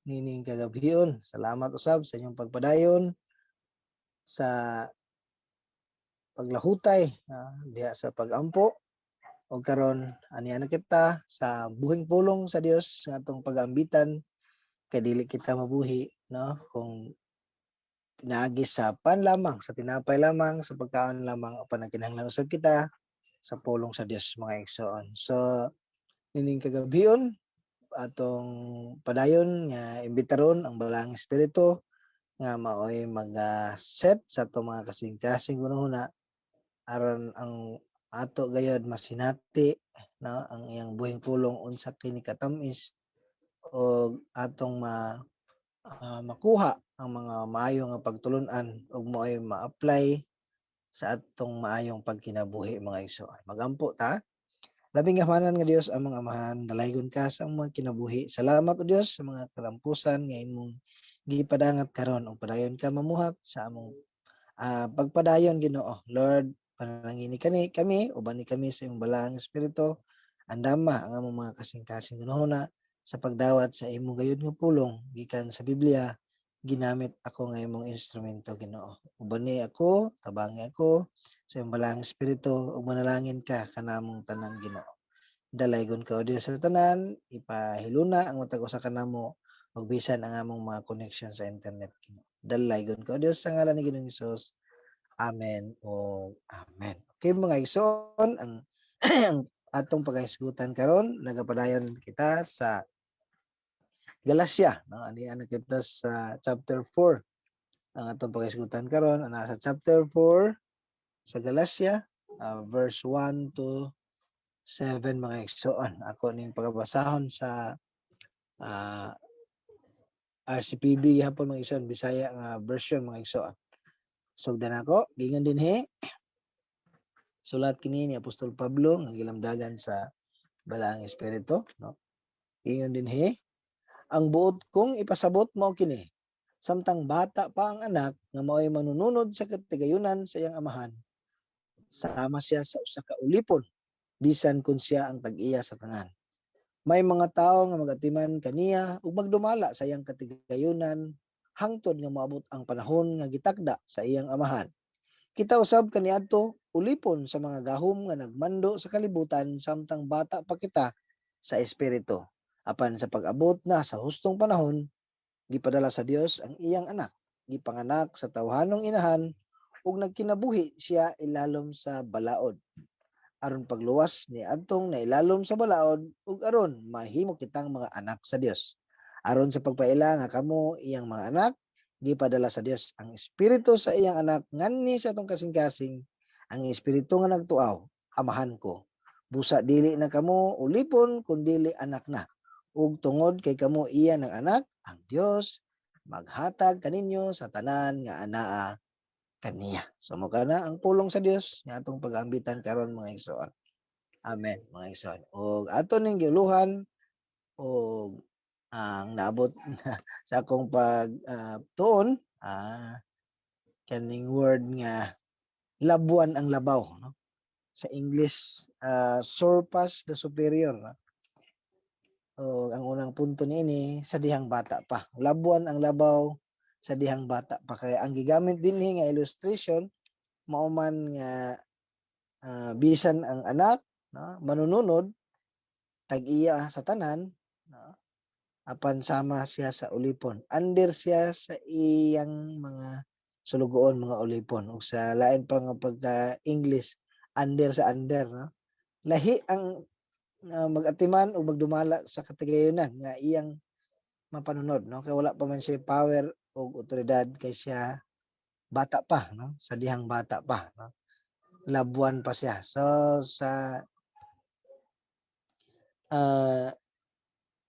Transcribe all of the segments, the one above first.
Nining kagabhion. Salamat usab sa inyong pagpadayon sa paglahutay diha sa pagampo o karon aniya na kita sa buhing pulong sa Dios nga atong pag-ambitan, kay dili kita mabuhi, no, kung pinaagi sa pan lamang, sa tinapay lamang, sa pagkaon lamang, apan nagkinahanglan usab kita sa pulong sa Dios, mga igsoon. So nining kagabhion, atong padayon nga imbitaron ang Balaang Espiritu nga maoy mag-set sa atong mga kasing-kasing hunahuna aron ang ato gayod masinati, no, ang iyang buhing pulong, unsa kini katamis, og atong makuha ang mga maayo nga pagtulun-an ug maoy ma-apply sa atong maayong pagkinabuhi, mga igsoon. Magampo ta. Labing gamanan nga Dios, among Amahan, dalaygon ka sa among mga kinabuhi. Salamat, o Dios, sa mga kalampusan nga imong gipadangat karon ug padayon ka mamuhat sa among pagpadayon, Ginoo. Lord, panalangini kani kami, uban ni kami sa imong Balaang Espiritu. Andama ang among mga kasing-kasing hunahuna sa pagdawat sa imong gayud nga pulong gikan sa Biblia. Ginamit ako nga imong instrumento, Ginoo. Ubani ako, tabangi ako sa imong Balaang Espiritu ug manalangin ka kanamong tanan, Ginoo. Dalaygon ka, o Dios, sa tanan, ipahiluna ang matag usa kanamo ug bisan ang among mga connection sa internet, Ginoo. Dalaygon ka, o Dios, sa ngalan ni Ginoong Hesus. Amen o amen. Okay, mga igsoon, ang atong paghisgutan karon, nagapadayon kita sa Galacia, no? Ani ana kita sa chapter 4. Ang atong paghisgutan karon ana sa chapter 4 sa Galacia, verse 1 to 7, mga igsoon. Ako ning pagabasahon sa RCPB gihapon, mga igsoon, Bisaya nga version, mga igsoon. Sugdan ako, giingon dinhi, sulat kini ni Apostol Pablo nga gilamdagan sa Balaang Espiritu, no? Giingon dinhi, "Ang buot kong ipasabot mao kini: samtang bata pa ang anak nga maoy manununod sa katigayunan sa iyang amahan, sama siya sa usa ka ulipon bisan kung siya ang tag-iya sa tanan. May mga tawo nga magatiman kaniya ug magdumala sa iyang katigayunan hangtod nga moabot ang panahon nga gitakda sa iyang amahan. Kita usab kaniadto ulipon sa mga gahom nga nagmando sa kalibutan samtang bata pa kita sa espiritu. Apan sa pag-abot na sa hustong panahon, gipadala sa Dios ang iyang anak, gipanganak sa tawhanong inahan ug nagkinabuhi siya ilalom sa balaod, aron pagluwas ni adtong nailalom sa balaod ug aron mahimo kitang mga anak sa Dios. Aron sa pagpaila nga kamo iyang mga anak, gipadala sa Dios ang Espiritu sa iyang anak nganhi sa atong kasing-kasing, ang Espiritu nga nagtuaw, 'Amahan ko.' Busa dili na kamo ulipon kundili anak na. Ug tungod kay kamo iya ng anak, ang Dios maghatag kaninyo sa tanan nga anaa kaniya." So mao kana ang pulong sa Dios nga atong pag-ambitan karon, mga igsoon. Amen, mga igsoon. Ug ato ning giuluhan og ang naabot sa akong pag tuon, kaning word nga "labuan ang labaw", no? Sa English, "surpass the superior", no? O ang unang punto niini, sa dihang bata pa. Labuan ang labaw sa dihang bata pa, kay ang gigamit dinhi nga illustration mao man nga bisan ang anak, no, manununod, tag-iya sa tanan, no, apan sama siya sa ulipon. Under siya sa iyang mga sulugoon, mga ulipon. Ug sa lain pa nga pagka English, under sa under, no? Lahi ang mag-atiman o magdumala sa katigayunan nga iyang mapanunod, no, kay wala pa man siya power o otoridad kay siya bata pa, no, sa dihang bata pa, no, labuan pa siya. So sa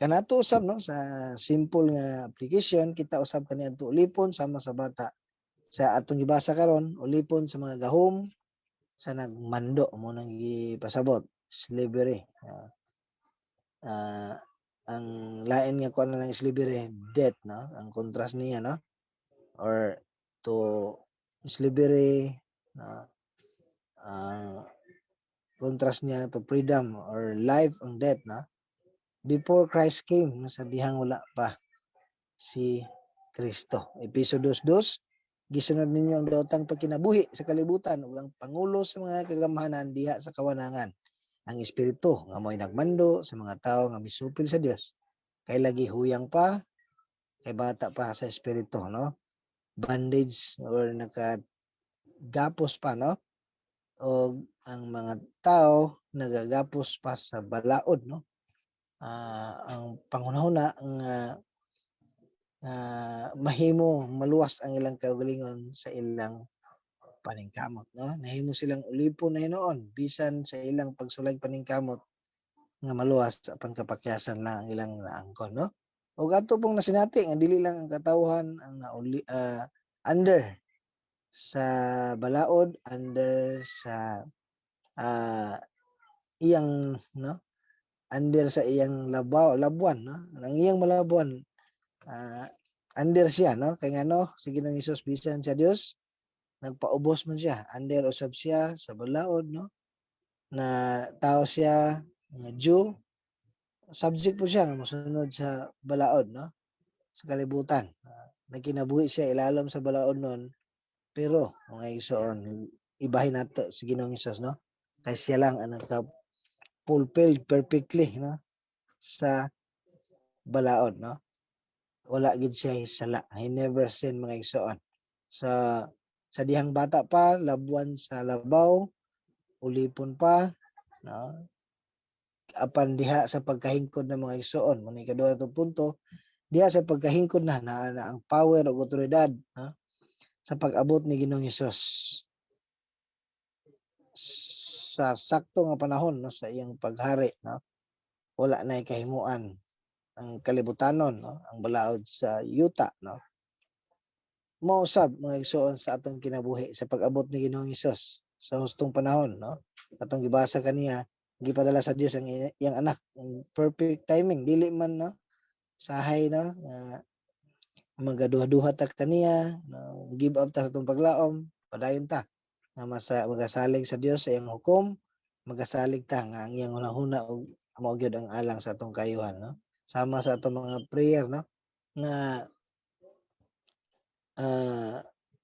kanato usab, no, sa simple nga application, kita usab kaniadto ulipon sama sa bata sa atong gibasa karon, ulipon sa mga gahom sa nagmando, mao nang gipasabot slavery. Ang lain nga kuan ng slavery, death, no, ang contrast niya, no, or to slavery, no, ang contrast niya to freedom or life and death, no, before Christ came, no, sa dihang wala pa si Kristo. Episo 2:2, "Gisunod ninyo ang daotang pagkinabuhi sa kalibutan ug ang pangulo sa mga kagamhanan diha sa kawanangan, ang espiritu nga mo'y nagmando sa mga tawo nga misupil sa Dios." Kay lagi huyang pa, kay bata pa sa espiritu, no? Bandage or naka gapos pa, no? O ang mga tao nagagapos pa sa balaod, no? Ang panghunahuna nga mahimo maluwas ang ilang kaugalingon sa ilang paningkamot, no? Nahimo silang ulipon na hinuon bisan sa ilang pagsulay paningkamot nga maluwas, apan kapakyasan lang ang ilang naangkon, no? Ug ato pong nasinati nga dili lang ang katawhan ang nauli under sa balaod, under sa iyang, no, under sa iyang labaw, labuan, no? Ang iyang malabuan, under siya, no? Kay ngano si Ginoong Hesus, bisan sa Dios, nagpaubos man siya, under usab siya sa balaod, no? Na tao siya nga Jew, subject po siya nga mosunod sa balaod, no, sa kalibutan. Nagkinabuhi siya ilalom sa balaod nun, pero mga igsoon, ibahin nato si Ginoong Hesus, no, kay siya lang ang nagka fulfilled perfectly, no, sa balaod, no? Wala gid siya sala. He never sin, mga igsoon. Sa dihang bata pa, labuan sa labaw, ulipon pa, no? Apan diha sa pagkahingkod ng mga igsoon, mo ni ikaduha to punto, diha sa pagkahingkod na na, na ang power ug otoridad, no, sa pag-abot ni Ginoong Hesus sa sakto nga panahon, no, sa iyang paghari, no, wala na kahimuan ang kalibutanon, no, ang balaod sa yuta, no? Mao usab, mga igsoon, sa atong kinabuhi sa pag-abot ni Ginoong Hesus sa hustong panahon, no? Atong gibasa kaniya, gipadala sa Dios ang iyang anak, ang perfect timing. Dili man, no, sahay, no, nga magaduha-duha ta kaniya, no, give up ta sa atong paglaom. Padayon ta nga masa magasalig sa Dios sa iyang hukom, magasalig ta nga ang iyang hunahuna ug mao gyud ang alang sa atong kayuhan, no? Sama sa atong mga prayer, no, nga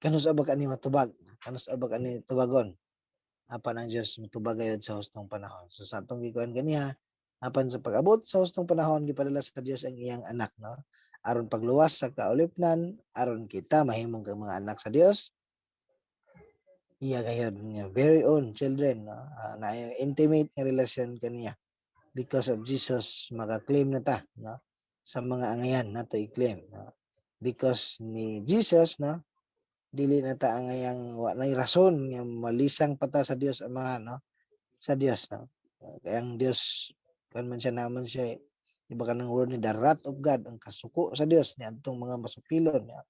kanus-a ba kani matubag, kanus-a ba kani tubagon? Apan ang Dios motubag gayud sa hustong panahon. So sa atong gikuan ganiha, apan sa pag-abot sa hustong panahon, gipadala sa Dios ang iyang anak, no, aron pagluwas sa kaulipnan, aron kita mahimong kang mga anak sa Dios, iya gayud nga very own children, no, na intimate nga relasyon kaniya. Because of Jesus, maka-claim na ta, no, sa mga angayan nato i-claim, no? Because ni Jesus, no, dili na ta angayang, wa nay rason nga malisang pa ta sa Dios Ama, no, sa Dios, no? Kaya ang Dios kan man siya naman siya, iba kanang word ni the wrath of God, ang kasuko sa Dios ni adtong mga masupilon, no?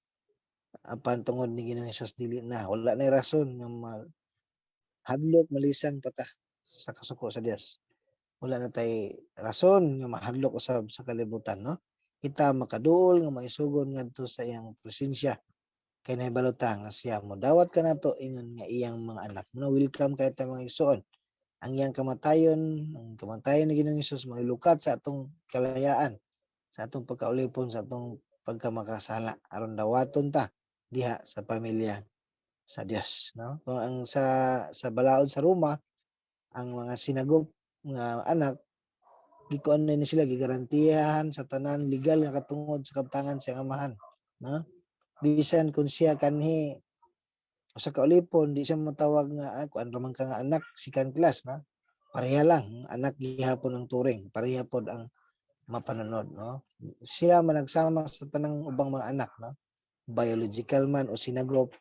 Apan tungod ni Ginoong Hesus, dili na, wala nay rason nga hadlok, malisang pa ta sa kasuko sa Dios. Wala na tay rason nga mahadlok usab sa kalibutan, no? Kita makaduol nga maisugon ngadto sa iyang presensya kay nahibalo ta nga siya modawat kanato ingon nga iyang mga anak, no? Welcome kay ta, mga igsoon. Ang iyang kamatayon, ang kamatayon ni Ginoong Hesus, malukat sa atong kalayaan sa atong pagkaulipon, sa atong pagkamakasala, aron dawaton ta diha sa pamilya sa Dios, no? Kung ang sa balaod sa Roma, ang mga sinagop nga anak, gikuan na ni sila, gigarantiyahan sa tanan legal nga katungod sa kabtangan sa amahan, no? Bisan kung siya kanhi usa ka ulipon, di siya motawag nga kuan ra man ka nga anak, second class, no? Pareha lang, anak gihapon ang turing, pareha pod ang mapanunod, no? Siya managsama sa tanang ubang mga anak, no, biological man o sinagop,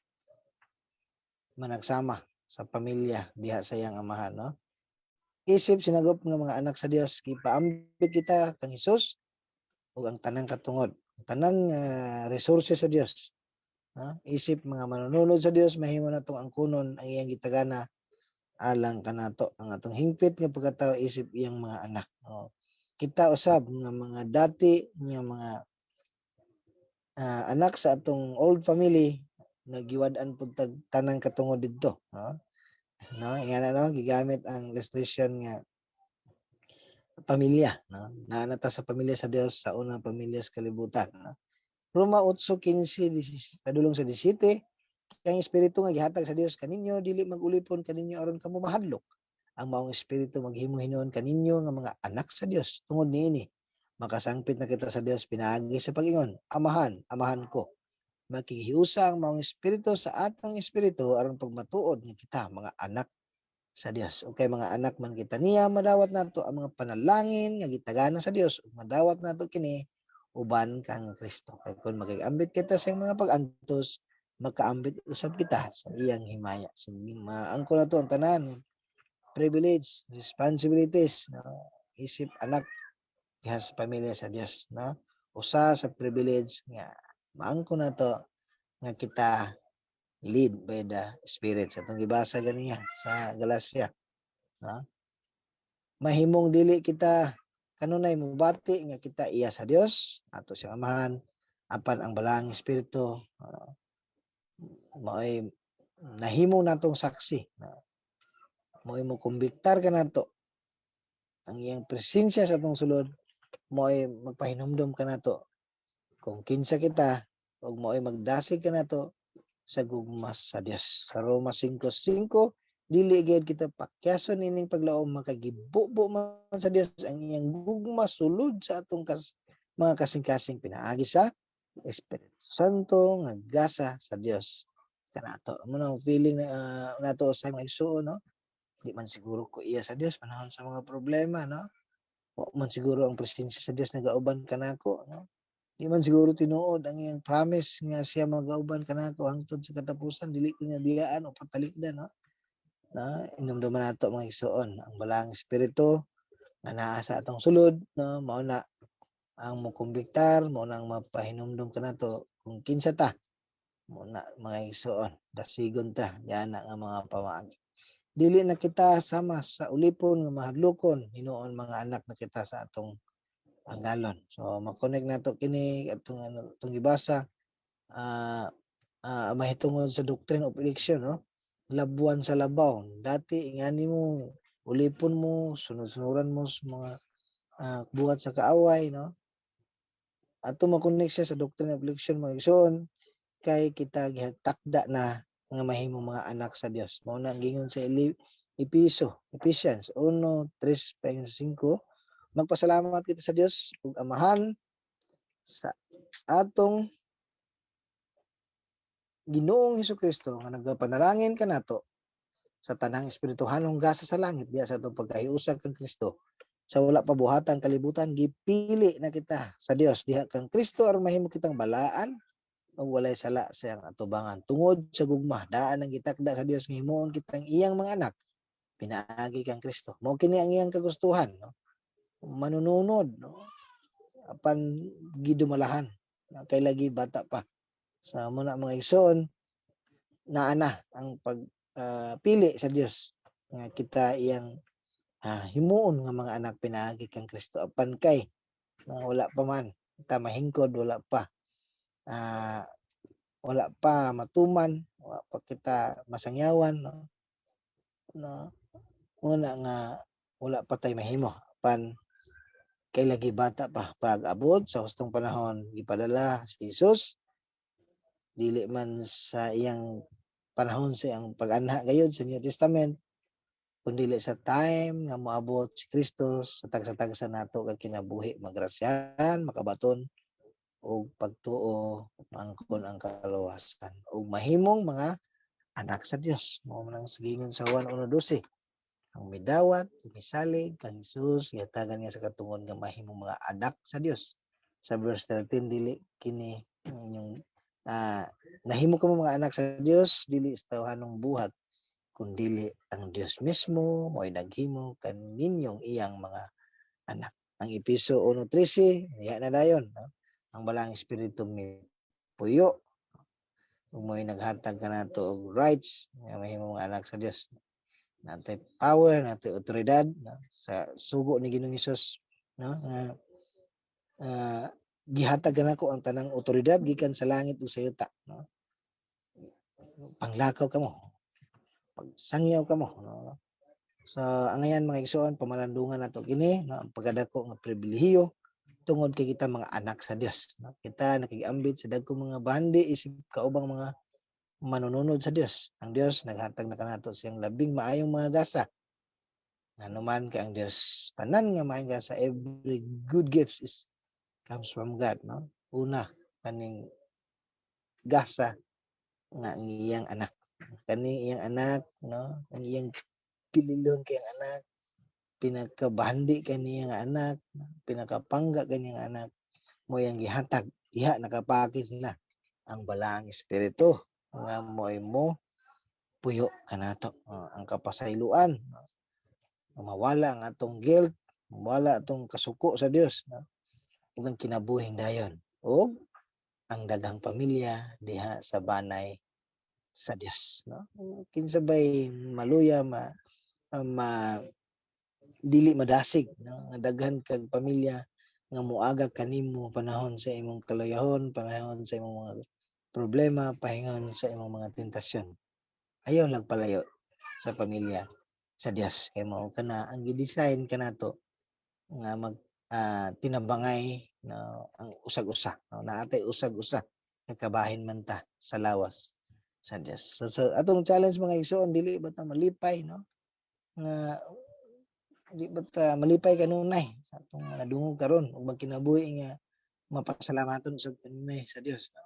managsama sa pamilya diha sa iyang amahan, no? Isip sinagop nga mga anak sa Dios, gipaambit kita kang Hesus ug ang tanang katungod, ang tanan nga resources sa Dios, no? Isip mga manununod sa Dios, mahimo natong angkunon ang iyang gitagana alang kanato, ang atong hingpit nga pagkatao isip iyang mga anak, no? Kita usab nga mga dati nga mga anak sa atong old family, nagiwad-an pud tag tanang katungod didto, no? No, ingana, no, gigamit ang illustration nga pamilya, no? Naa na ta sa pamilya sa Dios sa unang pamilya sa kalibutan, no? Roma 8:15 padulong sa 17, kay ang Espiritu nga gihatag sa Dios kaninyo dili mag-ulipon kaninyo aron kamo mahadlok. Ang maong Espiritu maghimo hinuon kaninyo nga mga anak sa Dios. Tungod niini, makasangpit na kita sa Dios pinaagi sa pag-ingon, "Amahan, Amahan ko." Makighiusa ang maong Espiritu sa atong espiritu aron pagmatuod nga kita mga anak sa Dios. Okay, mga anak man kita niya, madawat nato ang mga panalangin nga gitagana sa Dios ug madawat nato kini uban kang Kristo. Kay kung makig-ambit kita sa iyang mga pag-antos, makaambit usab kita sa iyang himaya. So maangkon nato ang tanan privilege, responsibilities, no? Isip anak diha sa pamilya sa Dios, no? Usa sa privilege nga maangkon nato nga kita lead by the Spirit sa atong gibasa ganiya sa Galacia, no? Mahimong dili kita kanunay mobati nga kita iya sa Dios, ato siyang Amahan, apan ang Balaang Espiritu mao'y nahimo natong saksi, no? Mao'y mokumbiktar kanato. Ang iyang presensya sa atong sulod mao'y magpahinumdom kanato kung kinsa kita ug mao'y magdasig kanato sa gugma sa Dios. Sa Roma 5:5, dili gyud kita pakyason ining paglaom, makagibubo man sa Dios ang iyang gugma sulod sa atong mga kasing-kasing pinaagi sa Espiritu Santo nga gasa sa Dios kanato. Mao nang feeling na nato sa mga igsuon, no? Di man siguro ko iya sa Dios panahon sa mga problema, no? Wa man siguro ang presensya sa Dios nagauban kanako, no? Di man siguro tinuod ang iyang promise nga siya magauban kanako hangtod sa katapusan, dili ko niya biyaan o patalikdan, no? Na inumduman nato, mga igsuon, ang Balaang Espiritu nga naa sa atong sulod, no? Mao na ang mokumbiktar, mao na ang mapahinumdom kanato kung kinsa ta. Mao na, mga igsuon, dasigon ta diana nga mga pamaagi. Dili na kita sama sa ulipon nga mahadlokon, hinuon mga anak na kita sa atong Agalon. So ma-connect nato kini atong ano, atong gibasa mahitungod sa doctrine of election, no? Labuan sa labaw. Dati ingani mo, ulipon mo, sunod-sunuran mo sa mga buhat sa kaaway, no? Ato ma-connect siya sa doctrine of election, mga igsoon, kay kita gitakda na nga mahimong mga anak sa Dios. Mao na ang giingon sa Episo, Ephesians 1:3-5, magpasalamat kita sa Dios ug Amahan sa atong Ginoong Hesukristo nga nagapanalangin kanato sa tanang espirituhanong gasa sa langit diha sa atong pagkahiusa kang Kristo. Sa wala pa buhatan kalibutan, gipili na kita sa Dios diha kang Kristo aron mahimo kitang balaan ug walay sala sa iyang atubangan. Tungod sa gugma, daan ang gitakda sa Dios nga himuon kitang iyang mga anak pinaagi kang Kristo. Mao kini ang iyang kagustuhan, no? Manununod, no? Apan gidumalahan kay lagi bata pa. Sa mao na, mga igsoon, naa na ang pag pili sa Dios nga kita iyang himuon nga mga anak pinaagi kang Kristo, apan kay nga wala pa man ta mahingkod, wala pa matuman, wala pa kita masangyawan, no, no? Muna nga wala pa tay mahimo, apan kay lagi bata pa. Pag abot sa hustong panahon, gipadala si Jesus, dili man sa iyang panahon sa iyang pag-anha gayud sa New Testament, kundi sa time nga moabot si Kristo sa tagsa-tagsa nato kag kinabuhi, magrasyahan, makabaton og pagtuo, maangkon ang kaluwasan ug mahimong mga anak sa Dios. Mao man ang giingon sa Juan 1:12, ang midawat, misalig kang Jesus, gihatagan niya sa katungod nga mahimong mga anak sa Dios. Sa verse 13, dili kini inyong nahimo kamo mga anak sa Dios dili sa tawhanong buhat, kundili ang Dios mismo mo'y naghimo kaninyong iyang mga anak. Ang Epeso 1:13, diha na dayon, no? Ang Balaang Espiritu puyo ug mo'y naghatag kanato og rights nga mahimong mga anak sa Dios. Natay power, natay otoridad, no? Sa sugo ni Ginoong Hesus, no, nga gihatag kanako ang tanang otoridad gikan sa langit ug sa yuta, no? Panglakaw kamo, pagsangyaw kamo, no? So angayan, mga igsoon, pamalandungan nato kini, no, ang pagkadako nga pribilehiyo. Tungod kay kita mga anak sa Dios, no? Kita nakig-ambit sa dagkong mga bandi isip kaubang mga manununod sa Dios. Ang Dios naghatag na kanato sa iyang labing maayong mga gasa. Ngano man kay ang Dios, tanan nga maayong gasa, every good gifts is comes from God, no? Una kaning gasa nga ang iyang anak. Kaning iyang anak, no? Ang iyang pililon kay ang anak, pinakabahandi kaniya nga anak, pinakapangga kaniya nga anak, mo iyang gihatag. Diha naka-package na ang Balaang Espiritu nga mo'y mo puyo kanato. Oh, ang kapasayloan, no? Mawala ang atong guilt, mawala atong kasuko sa Dios, no? Ug ang kinabuhing dayon ug ang daghang pamilya diha sa banay sa Dios, no? Kinsa bay maluya ma ma dili madasig, no, nga daghan kag pamilya nga moaga kanimo panahon sa imong kaluyahon, panahon sa imong mga problema, pahingon sa imong mga tentasyon? Ayaw lang palayo sa pamilya sa Dios kay mao kana ang gi-design kanato nga mag tinabangay, no, ang usag-usa, no? Naa tay usag-usa kay kabahin man ta sa lawas sa Dios. So, sa atong challenge, mga igsoon, dili ba ta malipay, no, nga di ba ta malipay kanunay sa atong nadungog karon ug magkinabuhi nga mapasalamaton usab kanunay sa Dios, no?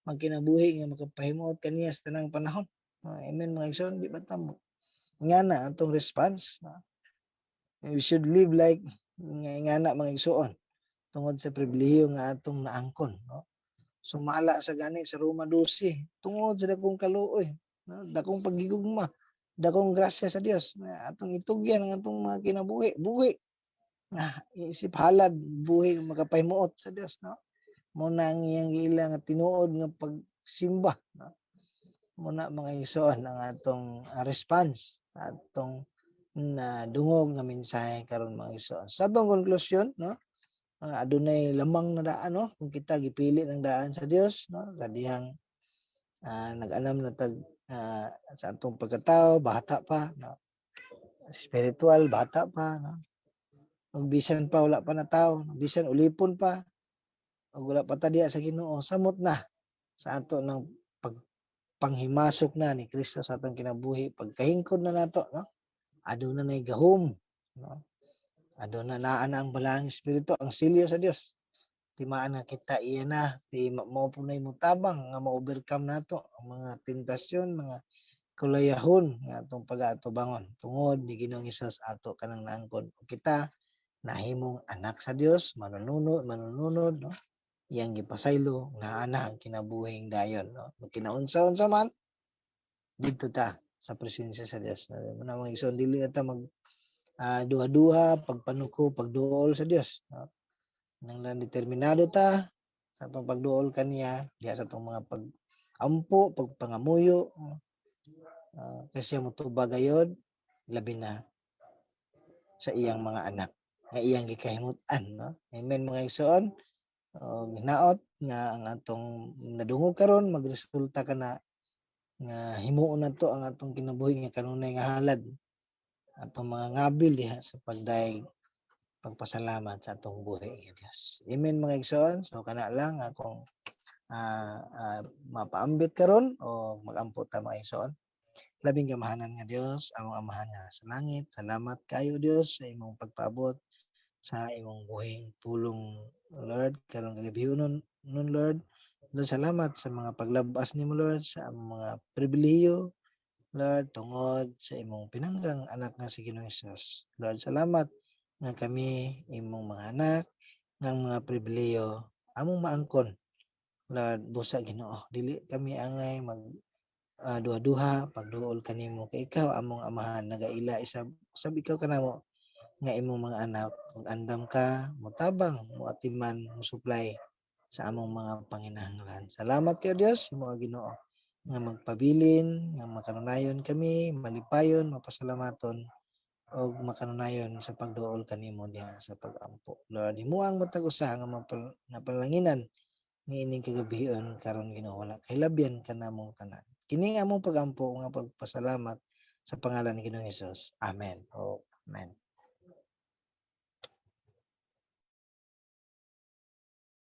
Magkinabuhi nga makapahimuot kaniya sa tanang panahon, no? Amen, mga igsoon? Di ba ta mo ngana atong response, no? We should live like nga ingana, mga igsoon, tungod sa pribilehiyo nga atong naangkon, no? Sumala sa gani sa Roma 12, tungod sa dakong kaluoy, no, dakong paghigugma, dakong grasya sa Dios na atong itugyan ang atong mga kinabuhi, buhi nga isip halad, buhi makapahimuot sa Dios, no? Mo na ang iyang giila nga tinuod nga pagsimba, no? Mo na, mga igsoon, ang atong response, atong nadungog nga mensahe karon, mga igsoon. Sa atong konklusyon, no, ang adunay lamang na daan, no, kung kita gipili ng daan sa Dios, no, sa dihang nag-anam na tag sa atong pagkatao, bata pa, no, spiritual bata pa, no, ug bisan pa wala pa na tao, bisan ulipon pa ug wala pa ta diha sa Ginoo, samot na sa ato ng pag panghimasok na ni Kristo sa atong kinabuhi, pagkahingkod na nato, no, aduna nay gahom, no? Aduna, naa na ang Balaang Espiritu, ang selyo sa Dios. Timaan na kita, iya na di mao po nay motabang nga ma-overcome nato ang mga tentasyon, mga kulayahon nga atong pag-atubangon tungod ni Ginoong Hesus ato kanang naangkon ug kita nahimong anak sa Dios, manununod manununod, no? Iyang gipasaylo, naa na ang kinabuhing dayon, no? Magkinaunsa-unsa man didto ta sa presensya sa Dios. Muna, mga igsoon, dili na ta mag duha-duha pagpanuko, pagduol sa Dios, no? Nang lang determinado ta sa atong pagduol kaniya diha sa atong mga pag-ampo, pagpangamuyo, no? Kasi motubag gayod, labi na sa iyang mga anak nga iyang gikahimut-an, no? Amen, mga igsoon? Og hinaot nga ang atong nadungog karon magresulta kana nga himuon nato ang atong kinabuhi nga kanunay nga halad, atong mga ngabil diha sa pagdayeg pagpasalamat sa atong buhi nga Dios. Amen, mga igsoon? So kana lang akong mapaambit karon o magampo ta, mga igsoon. Labing gamahanan nga Dios, among Amahan nga sa langit, salamat kayo, Dios, sa imong pagpaabot sa imong buhing pulong, Lord, karong kagabhion nun, Lord. Lord, salamat sa mga paglabas nimo, Lord, sa among mga pribilehiyo, Lord, tungod sa imong pinanggang anak nga si Ginoong Hesus. Lord, salamat nga kami imong mga anak, nga ang mga pribilehiyo among maangkon. Lord, busa Ginoo, dili kami angay mag duha-duha pagduol kanimo kay ikaw among Amahan, nagaila isab sab ikaw kanamo nga imong mga anak ug andam ka motabang, moatiman, mo-supply sa among mga panginahanglan. Salamat kayo, Dios, mga Ginoo, nga magpabilin nga makanunayon kami, malipayon, mapasalamaton og makanunayon sa pagduol kanimo diha sa pag-ampo. Lord, himuang matag usa nga napalanginan niining kagabion karon, Ginoo, wala kay labyan kanamo tanan. Kini nga among pagampo nga pagpasalamat sa pangalan ni Ginoong Hesus. Amen. O amen.